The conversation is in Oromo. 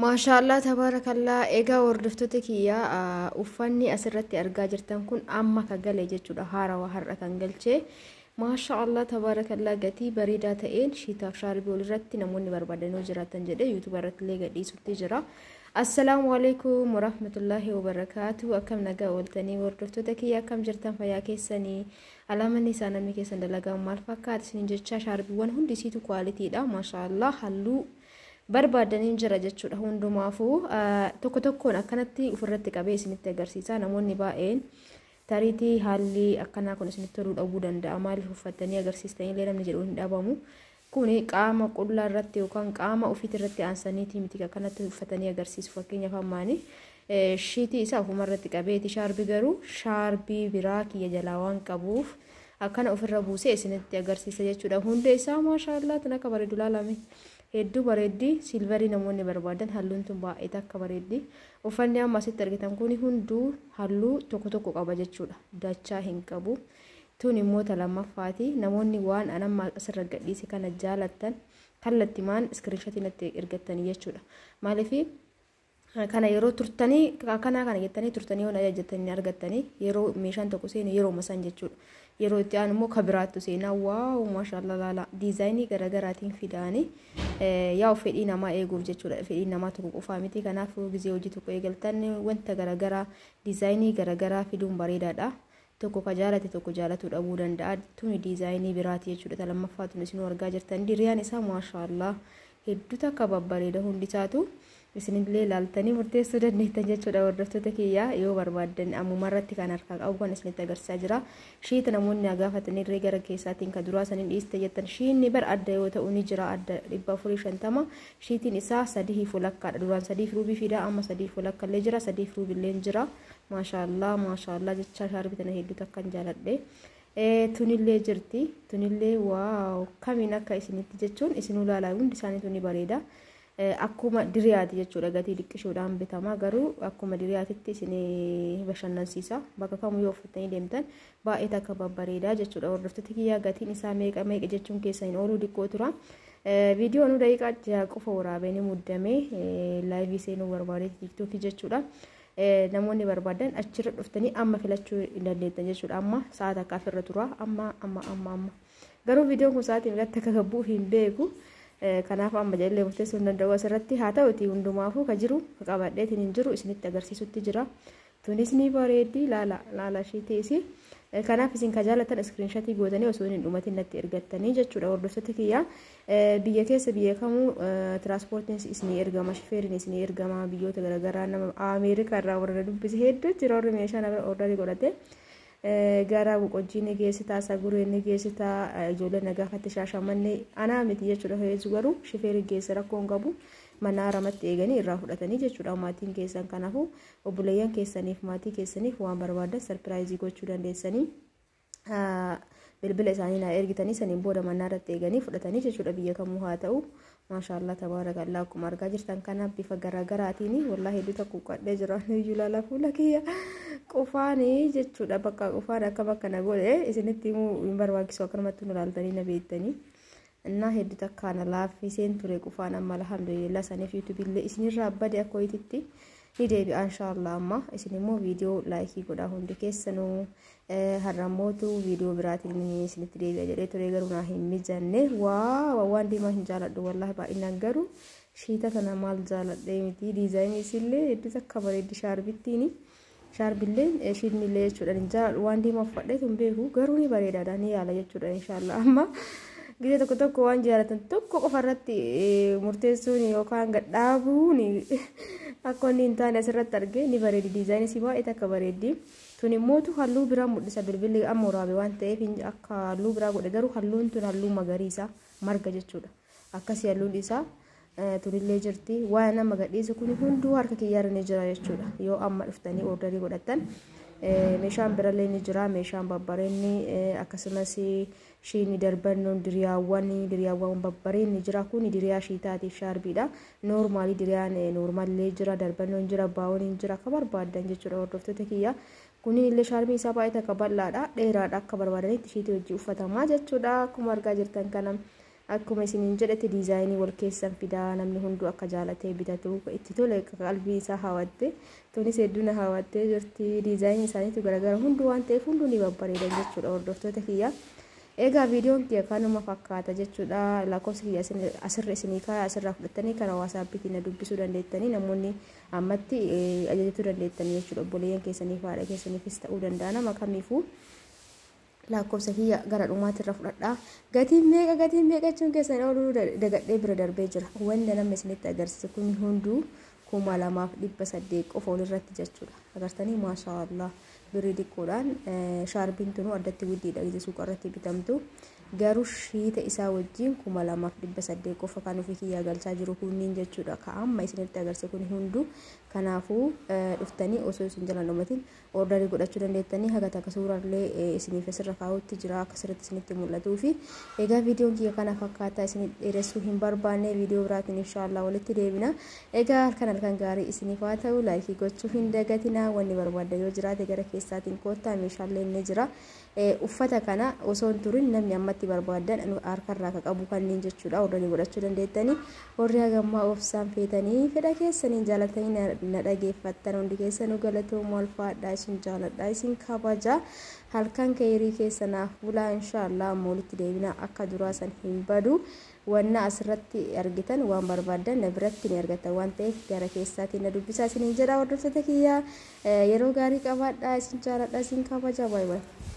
Maashaallah tabaarakallaa. Egaa hordoftoota kiyyaa, uffanni asirratti argaa jirtan kun amma ka gale jechuudha, haarawa har'a kan galchee. Maashaallah tabaarakallaa, gatii bareedaa ta'een shiitaaf shaarbii walirratti namoonni barbaadanoo jiraatan jedhee YouTube irratti illee gadhiisutti jira. Assalaamu alaikum warahmatullaahi wabarakaatu. Akkam nagaa ooltanii hordoftoota kiyya? Akkam jirtan? Fayyaa keessanii? Alaamanni isaa namni keessan dalagaa maal fakkaata isiniin jecha, shaarbiiwwan hundi isiitu quality dha. Maashaallah, halluu barbaadaniin jira jechuudha. Hundumaafuu tokko tokkoon akkanatti ofirratti qabee isinitti agarsiisa. Namoonni baay'een tariitii haalli akkanaa kun isinitti toluu dhabuu danda'a. Maaliif uffattanii agarsiistanii illee namni jedhu hin dhabamu. Kuni qaama qullaa irratti yookaan qaama ofiitti irratti aansaniitii miti akkanatti uffatanii agarsiisu. Fakkeenyaaf, ammaani shiitii isaa ofuma irratti qabeeti, shaarbii garuu shaarbii biraa kiyya jalaa waan qabuuf akkana ofirra buusee isinitti agarsiisa jechuudha. Hunda isaa maashaallah, tun akka bareedu laalame. Hedduu bareeddi. Silver namoonni barbaadan halluun tun baay'ee takka bareeddi. Uffanni amma asitti argitan kun hunduu halluu tokko tokko qaba jechuudha. Dachaa hin qabu. Tun immoo ta lammaffaati. Namoonni waan an amma asirra gadhiise kana jaalattan kallattimaan screenshot natti ergattanii jechuudha. Maaliif kana yeroo turtanii akkanaa kana jettanii turtanii yoo ajajjattanii argattanii, yeroo meeshaan tokko seenu yeroo san jechuudha. Yeroo itti aanu immoo kabiraattu seenaa. Wow, maashaallah, laala, design garaagaraatiin fidaanii yaa'u fedhii namaa eeguuf jechuudha. Fedhii namaa tokko qofaa miti. Kanaaf gizee hojii tokko eegaltan wanta garaagaraa, design garaagaraa fiduun bareedaadha. Tokko ka jaalate tokko jaalatuu dhabuu danda'a. Tuni design biraati jechuudha. Ta lammaffaa tun isinuu argaa jirtan. Diriyaan isaa maashaallah hedduu takka babbareeda hundi isaatu. Isinillee ilaaltanii murteessuu dandeettan jechuudha, hordoftoota kiyyaa. Yoo barbaaddan ammuma irratti kan harkaa qabu kan isinitti agarsiisaa jira. Shiita namoonni gaafatanii gara keessaatiin kan duraa saniin dhiiste jettan, shiinni bar adda yoo ta'u ni jira, adda 450. Shiitiin isaa sadii fulakkaadha. Duraan sadii ruubii fidaa, amma sadii fulakkallee jira, sadii ruubillee jira. Maashaallah maashaallah jecha, shaarbii tana hedduu takkan jaaladhe. Tunillee jirti, tunillee wow, kamiin akka isinitti jechuun isinuu ilaalaa, hundi isaaniitu ni bareeda. Akkuma diriyaati jechuudha, gatii liqqishuudhaan bitama, garuu akkuma diriyaatitti isin bashannansiisa. Bakka kamuu yoo uffattanii deemtan baay'ee takka babbareedaa jechuudha. Hordoftoota kiyyaa, gatiin isaa meeqa meeqa jechuun keessa hin ooluu, diqqoo tura. Viidiyoo nu daqiiqaa 6 qofa waraabee ni muddamee live seenuu barbaade TikTok jechuudha. Namoonni barbaadan achirra dhuftanii amma filachuu hin dandeettan jechuudha. Amma sa'a takkaaf irra tura, amma amma amma amma garuu viidiyoon kun sa'aatii irratti akka gabbuu hin beeku. Kanaaf amma jallee murteessuu hin danda'u asirratti. Haa ta'uti, hundumaafuu ka jiru ka qabadheetiin hin jiru isinitti agarsiisutti jira. Tunis ni bareeddi, laala laala ishee teessi. Kanaaf isin ka jaalatan screenshot gootanii osoo hin dhumatin natti ergattanii jechuudha, hordoftoota kiyya. Biyya keessa biyya kamuu tiraanspoortiin isinii ergama, shifeeriin isinii ergama. Biyyoota garaagaraa nama Ameerikaa irraa warra dubbise hedduu jira, warri meeshaa nama order godhate. Gara Boqojjii ni geessitaa, Saguree ni geessitaa, ijoollee nagaafatte Shaashamannee anaa miti jechuudha. Heezu garuu shifeerri geessa, rakkoo hin qabu. Mana ramatti eeganii irraa fudhatanii jechuudha maatiin keessan. Kanaafuu obboleeyyan keessaniif, maatii keessaniif waan barbaadan surprise gochuu dandeessanii. Bilbila isaanii naa ergitanii, saniin booda mana irratti eeganii fudhatanii jechuudha, biyya kamuu haa ta'u. Maashaallah tabaarakallaa, akkuma argaa jirtan kana bifa garaagaraatiin wallaahi hedduu tokko qadhee jira. Iyyuu ilaalaa fuula kiyya qufaanii jechuudha. Bakka qufaan akka bakka na godhe isinitti himuu hin barbaachisu, akkanumatti nu ilaaltanii na beektanii. Innaa hedduu takkaan laaffiseen ture qufaan, amma alhamdulillah. Saniif YouTube illee isinirraa bade akka hoyititti ni deebi'a inshaallah. Amma isin immoo viidiyoo like godhaa hundi keessanuu. Har'ammootu viidiyoo biraatiin isinitti deebi'a jedhee ture, garuu naa hin mijanne. Waa waan diimaa hin jaaladhu wallaahi baay'inaan, garuu shiita kana maal jaaladhee miti, design isillee hedduu takka bareeddi. Shaarbittiin shaarbilleen shiidnillee jechuudha hin jaaladhu, waan diimaa uffadhee tun beeku, garuu ni bareedaadha, ni yaala jechuudha inshaallah. Amma gizee tokko tokko waan jaalatan tokko qofa irratti murteessuun yookaan gadhaabuun akka inni hin taane asirratti argee, ni bareedi, design isii baay'ee takka bareeddi. Tun immootu halluu biraa mul'isa, bilbilli amma waraabe waan ta'eef akka halluu biraa godhe, garuu halluun tun halluu magariisa marga jechuudha. Akkasii halluun isaa. Tunillee jirti. Waan amma gadhiisu kun hunduu harka kiyyaarra ni jira jechuudha. Yoo amma dhuftanii order godhattan meeshaan birallee ni jira, meeshaan babbareenni, akkasumas shiini, darbannoon, diriyaawwan babbareenni jira. Kun diriyaa shiitaatiif shaarbiidha. Normal diriyaan normallee jira, darbannoon jira, baawoniin jira, akka barbaaddan jechuudha, hordoftoota kiyya. Kuniin illee shaarbii isaa baay'ee takka bal'aadha, dheeraadha, akka barbaadanitti shiitii hojii uffatamaa jechuudha, akkuma argaa jirtan kana. Akkuma isiniin jedhete diizaayinii wal keessan fidaa, namni hunduu akka jaalatee bitatu, itti tole, qalbii isaa hawatte. Tunis hedduu na hawattee jirti. Diizaayinii isaaniitu garagara hunduu waan ta'eef hunduu ni babbareedan jechuudha, hordoftoota kiyya. Egaa viidiyoon kiyya kanuma fakkaata jechuudha. Lakkoofsa kiyya asirra isinii kaaya, asirraa fudhattanii karaa WhatsAppiitiin na dubbisuu dandeettanii, namoonni ammatti ajajachuu dandeettanii jechuudha. Obboleeyyan keessaniif, haadha keessaniifis ta'uu danda'a, nama kamiifuu lakkoofsa kiyya gara dhumaatti irra fudhadhaa. Gatiin meeqa, gatiin meeqa jechuun keessan ooluu dagadhee bira darbee jira. Wanta namni isinitti agarsiise kun hunduu 2800 qofa walirratti jechuudha. Agartanii, maashaallah, birrii xiqqoodhaan. Shaarbiin tunuu addatti guddiidha, ija suuqa irratti bitamtu. Garuu shiita isaa wajjin 2800 qofa kan ofii kiyyaa galchaa jiru kunniin jechuudha. Ka amma isinitti agarsiise kun hunduu. Kanaafuu dhuftanii osoo isin jalaan dhumatin orderii godhachuu dandeettanii. Haga takka suuraallee isiniif asirra kaa'utti jira, akka sirriitti isinitti mul'atuu fi. Egaa viidiyoon kiyya kana fakkaata, isin dheeressuu hin barbaanne. Viidiyoo biraatiin inshaallah walitti deebina. Egaa halkan halkan gaarii isiniif haa ta'u. Likeii gochuu hin dagatinaa. Wanni barbaadda yoo jiraate gara keessaatiin koottaa, meeshaalee ni jira. Uffata kana osoo hin turin namni ammatti barbaaddan harkarraa ka qabu kanneen jechuudha, orderii godhachuu dandeettanii. Warri hagammaa obsaan feetanii fedha keessaniin jaalatanii na dhageeffattan hundi keessanuu galatoomaa, ulfaadhaa. Isin jaaladha, isin kabaja. Halkan keerii keessa naaf bulaa. Inshaallah amma walitti deebina. Akka duraa san hin badu. Wanna asirratti argitan waan barbaaddan na biratti ni argattan waan ta'eef gara keessaatiin na dubbisaa isiniin jedha. Hordoftoota kiyyaa, yeroo gaarii qabaadhaa. Isin jaaladha, isin kabaja. Baay'ee baay'ee.